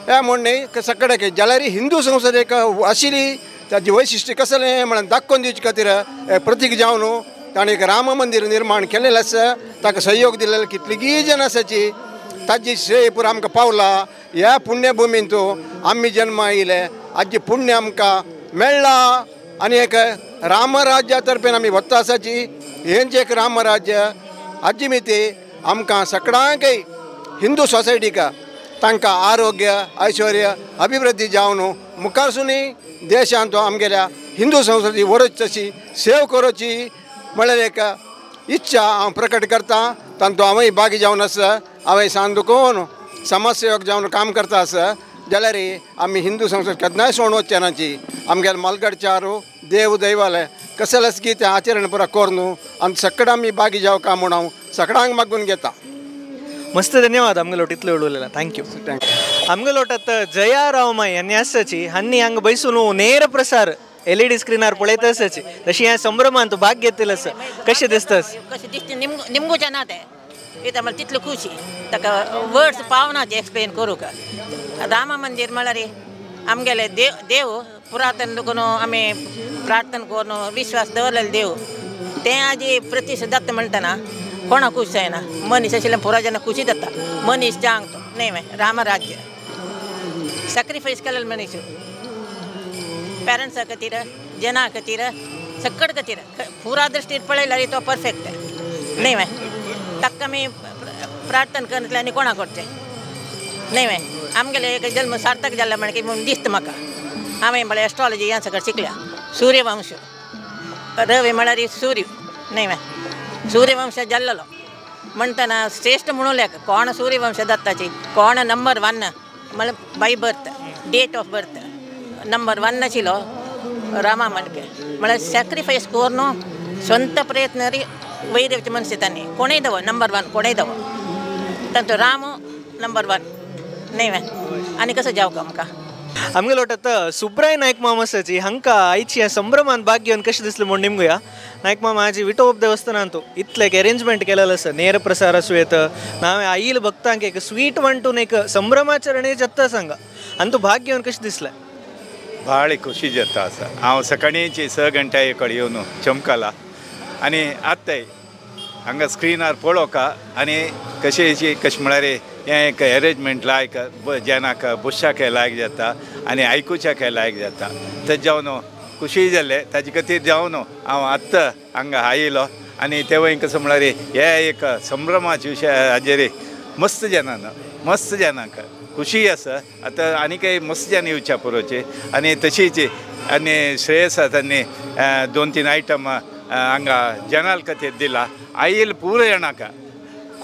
हें म्हण न्ही सगळ्याक जाल्यार हिंदू संस्कृती एक आशिल्ली ताजें वैशिश्ट्य कसलें म्हणून दाखोवन दिवचे खातीर प्रतीक जावन ताणें एक राम मंदीर निर्माण केलेलें आसा. ताका सहयोग दिलेले कितलीगी जन आसाची ताजी श्रेय पुरा आमकां पावला. ह्या पुण्यभुमींत आमी जन्मा आयिल्ले आजी पुण्य आमकां मेळ्ळा आनी एक रामराज्या तर्फेन आमी वता आसाची. हेंच एक रामराज्य आजी मिती आमकां सगळ्यांकय हिंदू सोसायटीक तांकां आरोग्य ऐश्वर्य अभिवृद्धी जावन मुखारसूनय देशांत आमगेल्या हिंदू संस्कृती व्हरोची तशी सेव करोची म्हळ्यार एक इच्छा हांव प्रकट करता. तांतूत हांवूय भागी जावन आसा. हांवें सांग दुखोवन समाजसेवक जावन काम करता आसा जाल्यार आमी हिंदू संस्कृती केन्नाय सोडून वचचे नाची. आमगेले मालगडचारू देव दैवाले कसलेंच की तें आचरण पुरा करून आनी सगळें आमी भागी जावका म्हूण हांव सगळ्यांक मागून घेता. मस्त धन्यवाद आमगेलोट इतले उलयला thank you आमगेलोट आतां जया रावमाई हांणी आसाची हांणी हांगा बैसून नेर प्रसार एलईडी स्क्रीनार पळयत आसाची तशी ह्या संभ्रमांत भाग घेतलेलो आसा कशें दिसता कशें दिसता निमगूच्या ना तें कित्याक म्हळ्यार तितलो खुशी ताका वर्ड्स पावना ते एक्सप्लेन करूंक रामा मंदीर म्हळ्यार आमगेले देव देव पुरातन करून आमी प्रार्थना करून विश्वास दवरलेले देव तें आजी प्रतिष्ठा जाता म्हणटना कोणा खूश जायना मनीस आशिल्ल्यान पुरा जाणां खुशी जाता मनीस जांग तो न्ही रामराज्य सॅक्रिफायस केलेलो मनीस पेरंट्सा खातीर जना खातीर सक्कड खातीर पुरा दृश्टीन पळयल्यार तो परफेक्ट न्ही ताका आमी प्रार्थना करतले आनी कोणा करचें न्ही आमगेले एक जल्म सार्थक जाला म्हणकी म्हूण दिसता म्हाका हांवें म्हळ्यार एस्ट्रोलॉजी ह्या सगळें शिकल्या सूर्यवंश रवी म्हळ्यार सूर्य न्ही सूर्यवंश जाल्लो म्हणटना श्रेश्ठ म्हणून लेख कोण सूर्यवंश दत्ताची कोण नंबर 1 म्हळ्यार by birth date of birth number 1 आशिल्लो रामा म्हणके म्हळ्यार सॅक्रिफायस करून स्वंत प्रयत्न वयर येवचे मनीस तांणी कोणूय दवो नंबर 1 कोणूय दवो तांचो राम नंबर 1 न्ही आनी कसो जावं आमकां आमगेलोट आतां सुब्राय नायक मामा आसाची हांकां आयची ह्या संभ्रमान भाग घेवन कशें दिसलें म्हूण निमगुया नायक मामा आजी विठोब देवस्थानांत इतलें एक अरेंजमेंट केलेलें आसा नेर प्रसार आसूं येता नांव आईल भक्तांक एक स्वीट वांटून एक संभ्रमाचरणे जाता सांगा आनी तूं भाग घेवन कशें दिसलें भाळ खुशी जाता आसा हांव सकाळींची 6 घंट्या कडेन येवन चमकला आनी आतांय हांगा स्क्रिनार पळोवका आनी कशें कशें म्हळ्यार हें एक एरेंजमेंट लायक जेनाक बसच्याक लायक जाता आनी आयकुच्याक लायक जाता तें जावन खुशी जालें ताजे खातीर जावन हांव आत्तां हांगा आयलो आनी तेवूय कसो म्हळ्यार हे एक संभ्रमाचे विशय हाजेर मस्त जाणां मस्त जाणांक खुशी आसा आतां आनी काही मस्त जाण येवच्या पुरोचे आनी तशीच आनी श्रेयस तांणी 2-3 आयटम हांगा जनाल खातीर दिला आयल पुरो जाणांक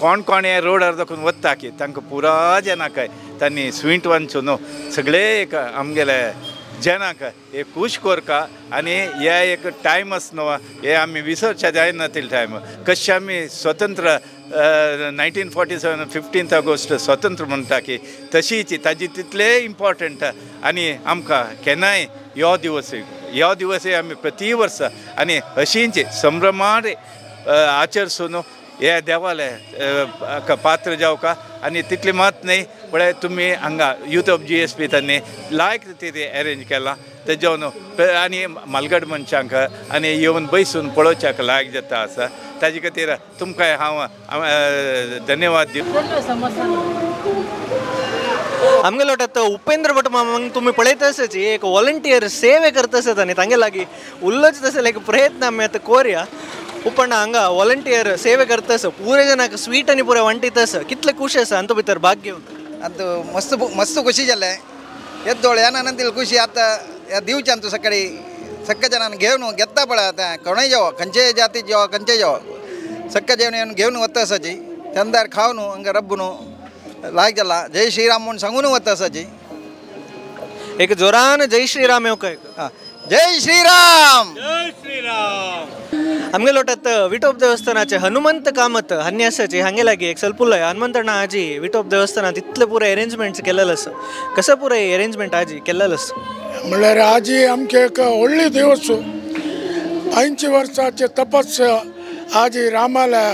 कोण कोण हे रोडार दाखोवन वता की तांकां पुरा जाणांक तांणी स्वीट वांचून सगळे एक आमगेले जनांक एक खूश करका आनी हे एक टायम आसा न्हू हे आमी विसरच्या जायना तितले टायम कशें आमी स्वतंत्र 1947 15 ऑगस्ट स्वतंत्र म्हणटा की तशीच ताजी तितले इम्पॉर्टंट आनी आमकां केन्नाय ह्यो दिवस ह्यो दिवस आमी प्रति वर्सा आनी अशींच संभ्रमान आचरसून हे देवाले पात्र जावका आनी तितलें मात न्हय पळय तुमी हांगा यूथ ऑफ GSP तांणी लायक ते अरेंज केलां तें जेवन आनी मालगड मनशांक आनी येवन बैसून पळोवच्याक लायक जाता आसा ताजे खातीर तुमकां हांव धन्यवाद दिव आमगेलोट आतां उपेंद्र भट मामांक तुमी पळयत आसाची एक वॉलंटियर सेवे करता आसत आनी तांगे लागीं उल्लोच तसो एक प्रयत्न आमी आतां कोरया उपण हांगा वॉलंटियर सेवे करता आसा पुरे जाणांक स्वीट आनी पुरे वांटीत आसा कितले खुश आसा आनी तो भितर भाग घेवन अंतू मस्त मस्त खुशी जालें येदोळ ह्या खुशी आतां दिवच्यान तूं सकाळी सगळे जाणांक घेवन घेता पळय आतां कोणूय जेवो खंयचेय जाती जेवो खंयचेय जेवो सगळे जेवण येवन घेवन वता आसाची चंदार खावन हांगा रब्बून लायक जाला जय श्रीराम म्हूण सांगून वता आसाची एक जोरान जय श्रीराम येवका जय श्रीराम जय श्रीराम आमगेलोट आतां विठोब देवस्थानाचे हनुमंत कामत हांणी आसाची हांगे लागीं एक ಸ್ವಲ್ಪ उलय हनुमंतಣ್ಣ आजी विठोब देवस्थानात इतले पुरे अरेंजमेंट्स केलेले आसा कसं पुरे अरेंजमेंट आजी केलेलें आसा म्हणल्यार आजी आमचे एक व्हडली दिवस 80 वर्साचे तपस आजी रामाला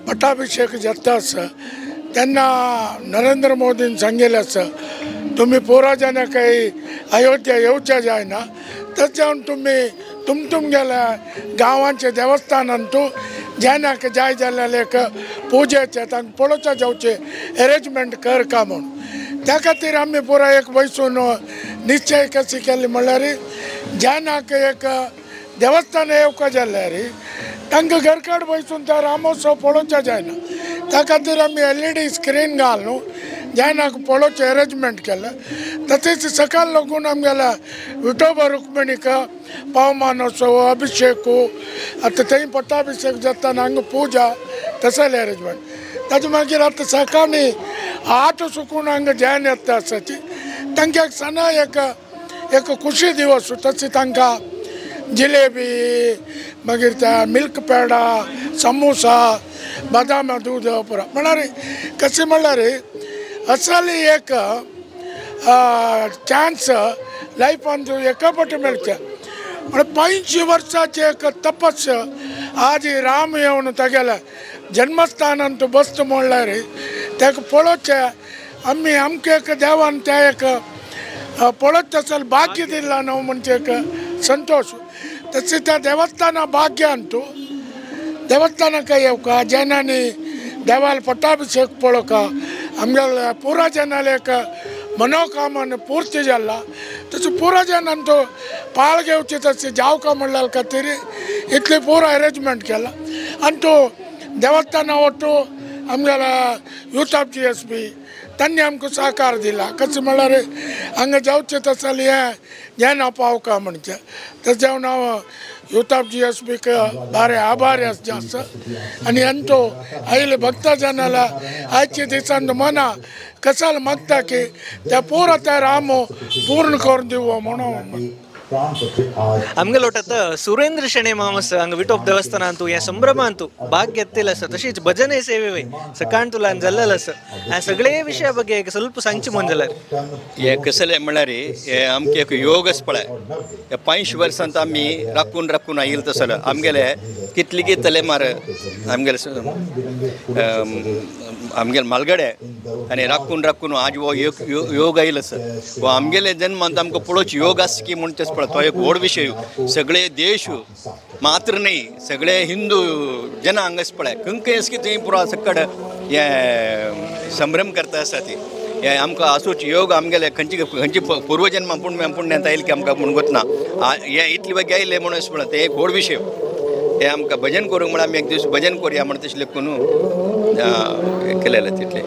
पट्टाभिषेक जाता आसा तेन्ना नरेंद्र मोदीन सांगिल्लें आसा तुमी पोरा जाणां काही अयोध्या येवच्या जायना तशें जावन तुमी तुमगेल्या गांवांचे देवस्थानांतू जेन्ना जाय जाल्यार एक पुजेचें तांकां पळोवच्या जावचें अरेंजमेंट कर का म्हूण त्या खातीर आमी पुराय एक बैसून निश्चय कशी केली म्हणल्यार जेन्ना एक देवस्थान येवका जाल्यार तांकां घरकाड बैसून तो रामोत्सव पळोवच्या जायना त्या खातीर आमी LED screen घाल न्हू जेन्ना पळोवचें अरेंजमेंट केलें तशेंच सकाळ लागून आमगेल्या विठोबा रुक्मिणीक पावमानोत्सव अभिषेक आतां थंय पट्टाभिषेक जाता हांगा पुजा तसलें अरेंजमेंट ताजे मागीर आतां सकाळीं 8 सुकून हांगा जैन येता आसाची तांकां एक सणा एक एक खुशी दिवस तशी तांकां जिलेबी मागीर त्या मिल्क पेडा समोसा बदाम दूद पुरा म्हळ्यार कशें म्हणल्यार असली एक चान्स लायफान एका फावटी मेळचे म्हळ्यार 85 वर्साचे एक तपस्या आज राम येवन तागेले जन्मस्थानांत बसता म्हणल्यार ताका पळोवचें आमी आमकां एक देवान त्या एक पळोवचें आसल भाग्य दिलां न्हू म्हणजे एक संतोश. तशें त्या देवस्थाना भाग्यान तूं देवस्थानाक येवका जनांनी देवाल पट्टाभिषेक पळोवका आमगेले पुरा जनाले एक मनोकामना पूर्ती जाला. तशें पुरा जनान तो पाळ घेवची तशें जावका म्हणल्यार खातीर इतली पुरा अरेंजमेंट केला. आनी तो देवस्थाना ಒಟ್ಟು आमगेले यूथ ऑफ GSB तांणी आमकां सहकार दिला. कशें म्हणल्यार हांगा जावचें तशें हें जेन्ना पावका म्हणचें तशें जावन हांव यूथ ऑफ GSBक बारे आभारी आसा जास्त. आनी अंतो आयले भक्तजनाला आयच्या दिसान मना कसाल मागता की त्या पुरा त्या राम पूर्ण करून दिवो म्हणून. आमगे लोटात सुरेंद्र शणे मामस हांगा विठोब देवस्थान अंतू हे संभ्रम अंतू भाग घेतलेलो आसा. तशीच भजने सेवे सकाळ तुला जाल्लेलो आसा. ह्या सगळे विशया ಬಗ್ಗೆ एक ಸ್ವಲ್ಪ सांगचे म्हण जाल्यार. हे कसले म्हणल्यार हे आमचे एक योग आसा पळय, हे 85 वर्सांत आमी राखून राखून आयिल्ले तसो आमगेले कितली की तलेमार आमगेले आमगेले मालगडे आनी राखून राखून आज हो योग आयलो आसा. हो आमगेले जन्मांत आमकां पळोवचो योग आसा की म्हूण तेच पळय तो एक व्हड विशय. सगळे देश मात्र न्ही सगळे हिंदू जनांग आसा पळय खंय खंय आसा की थंय पुरो सकड हे संभ्रम करता आसा ती हे आमकां आसूच योग आमगेले खंयची खंयची पूर्वजन्मा पुण्यात आयले की आमकां म्हूण गोतना हे इतले वेग आयले म्हणून अशें पळय ते एक व्हड विशय. हे आमकां भजन करूंक म्हळ्यार आमी एक दीस भजन करुया म्हण तशें लेखून केलेलें तितलें.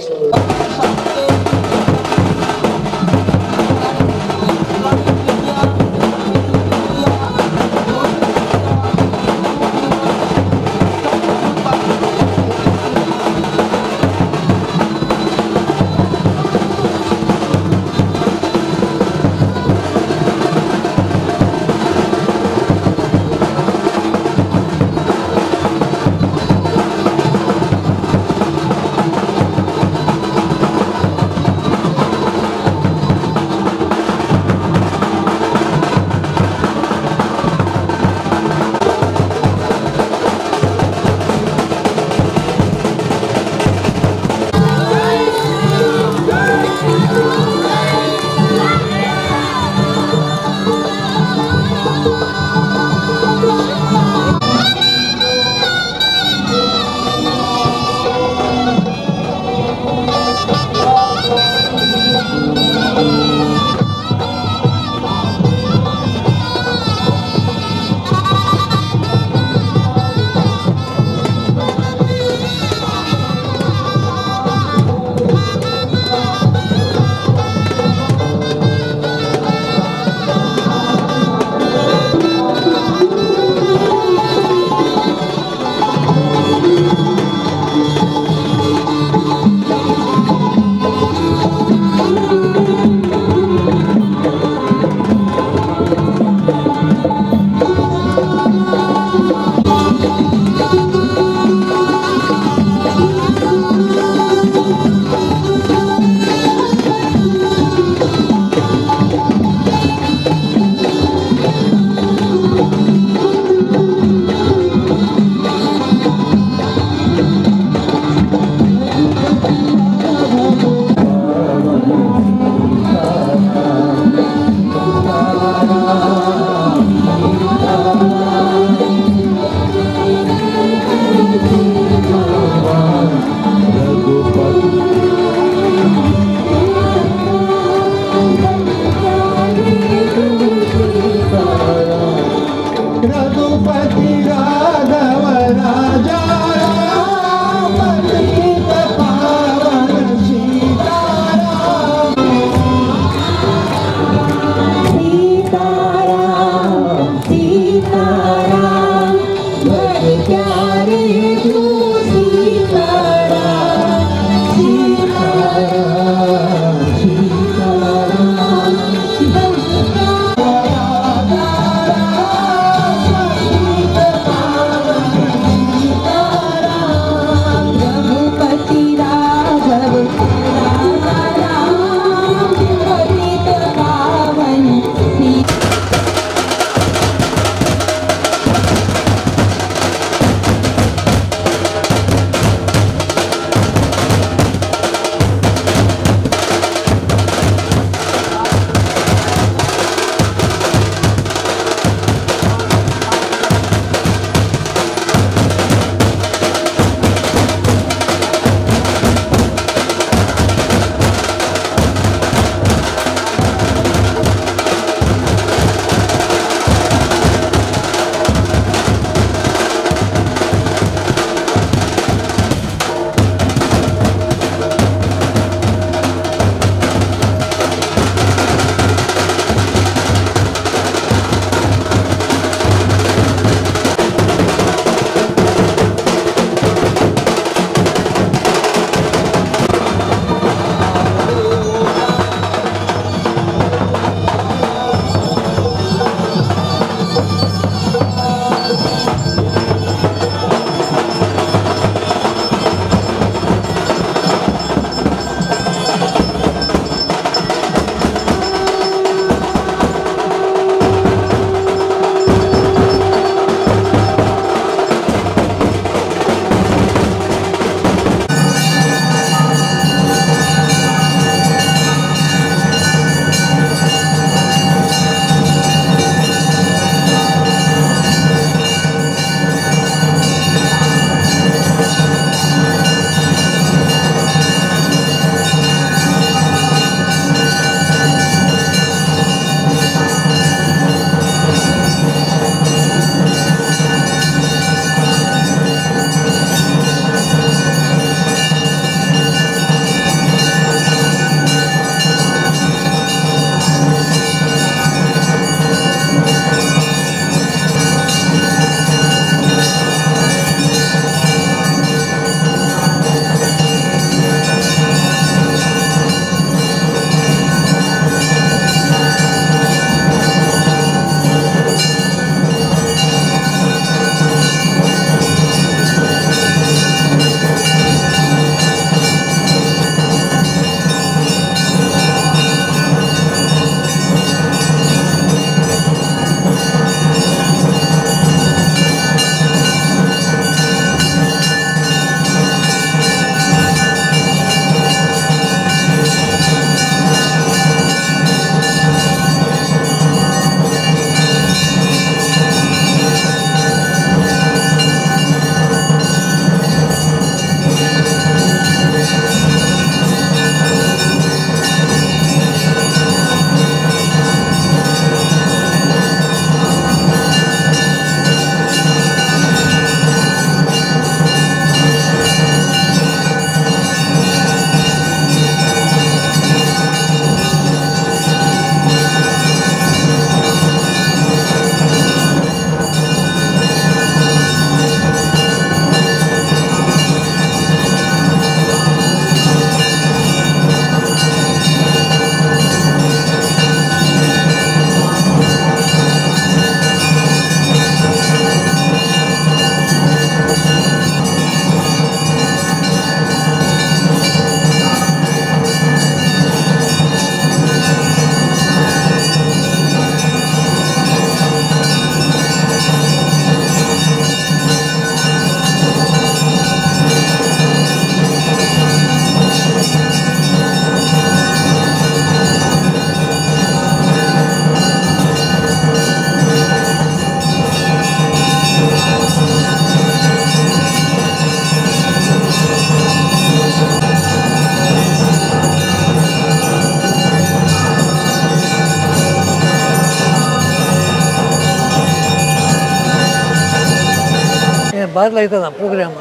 भारी लायता प्रोग्राम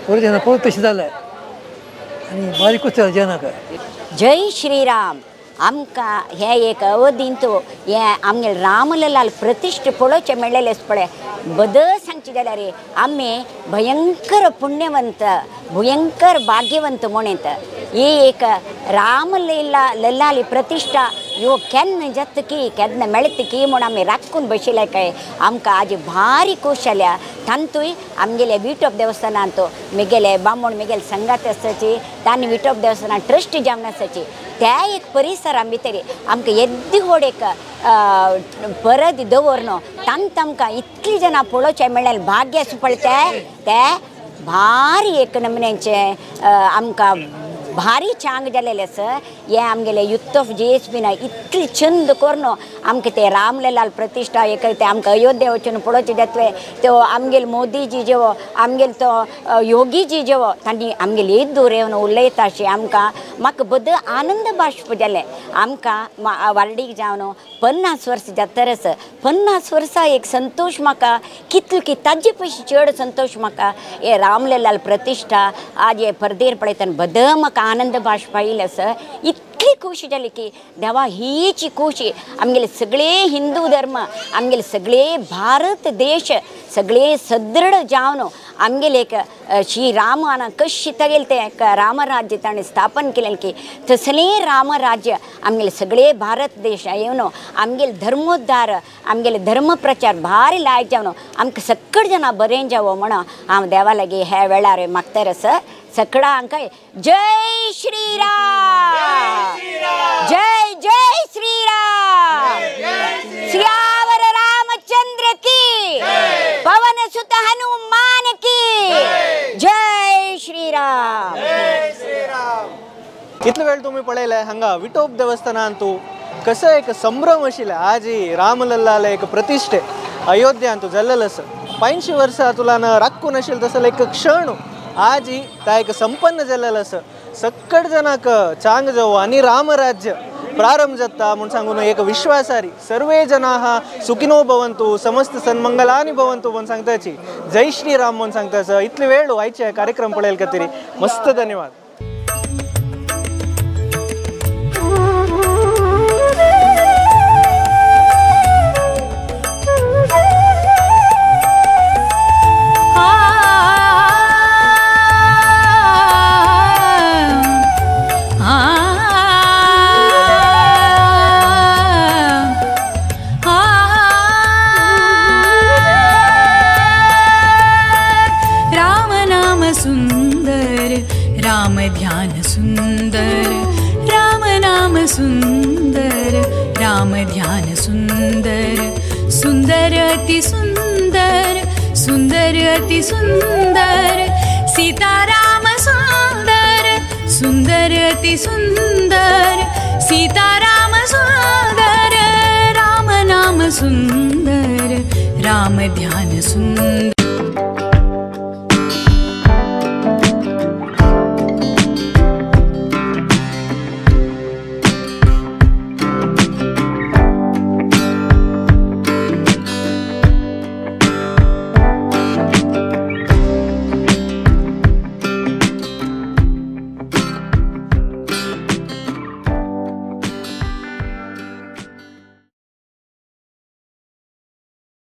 बरें जेन्ना पळोवप तशें जालें आनी बारीक खुश जालें जेन्ना. जय श्रीराम. आमकां हे एक अवधींत हे आमगे रामललाल प्रतिश्ठा पळोवचें मेळ्ळेलें पळय बदल सांगचें जाल्यार आमी भयंकर पुण्यवंत भयंकर भाग्यवंत म्हणत. ही एक रामलीला लल्लाली प्रतिश्ठा ह्यो केन्ना जाता की केन्ना मेळटा की म्हूण आमी राखून बशिल्ले काय आमकां आज भारी खोश जाल्या. तांतूय आमगेले विठोब देवस्थानांत मिगेले बामण मिगेले संगात आसाची तांणी विठोब देवस्थानांत ट्रस्ट जावन आसाची त्या एक परिसरा भितर आमकां येद्दी व्हड एक परत दवरन तांत आमकां इतली जाणां पळोवचें मेळ्ळें भाग्य आसा पळय तें तें भारी एक नमुन्याचें आमकां भारी चांग जालेलें आसा. हें आमगेलें युथ ऑफ जीएसबीन इतली छंद करून आमकां ते रामललाल प्रतिश्ठा एक ते आमकां अयोध्या वचून पळोवचें जातलें. तो आमगेले मोदीजी जेवो आमगेलो तो योगीजी जेवो तांणी आमगेले एक दूर येवन उलयता अशें आमकां म्हाका बद आनंद बाष्प जालें. आमकां वार्डीक जावन 50 वर्स जातरच 50 वर्सां एक संतोश म्हाका कितलो की ताजे पयशे चड संतोश म्हाका हे रामललाल प्रतिश्ठा आज हे परदेर पळयतना बद म्हाका आनंद बाष्प आयिल्लें आसा. इतली खुशी जाली की देवा हीची खुशी आमगेले सगळे हिंदू धर्म आमगेले सगळे भारत देश सगळे सदृढ जावन आमगेले एक श्री रामान कशी तगेल ते एक रामराज्य ताणें स्थापन केलें की तसलें रामराज्य आमगेले सगळे भारत देश येवन आमगेले धर्मोद्धार आमगेले धर्म प्रचार भारी लायक जावन आमकां सगळे जाणां बरें जावो म्हणून हांव देवा लागीं ह्या वेळार मागता आसा. सगळ्यांक जय श्रीराम, जय जय श्रीराम, सियावर रामचंद्र की, पवन सुत हनुमान की जय श्रीराम. इतलो वेळ तुमी पळयलें हांगा विठोब देवस्थानांत कसो एक संभ्रम आशिल्लो. आज रामलल्लाले एक प्रतिश्ठे अयोध्यांत जाल्लेलो आसा. 85 वर्सां तुलान राखून आशिल्लो तसो एक क्षण आज ता एक संपन्न जाल्लेलो आसा. सक्कड जनाक चांग जावो आनी रामराज्य प्रारंभ जाता म्हूण सांगून एक विश्वासारी सर्वे जनाः सुखिनो भवन्तु समस्त सन्मंगलानि भवन्तु म्हूण सांगताची जय श्रीराम म्हूण सांगता. इतले वेळ आयचे कार्यक्रम पळयल खातीर मस्त धन्यवाद. राम ध्यान सुंदर, राम नाम सुंदर, राम ध्यान सुंदर, सुंदर अति सुंदर, सुंदर अति सुंदर, सीता राम सुंदर, सुंदर अति सुंदर, सीता राम सुंदर, राम नाम सुंदर, राम ध्यान सुंदर.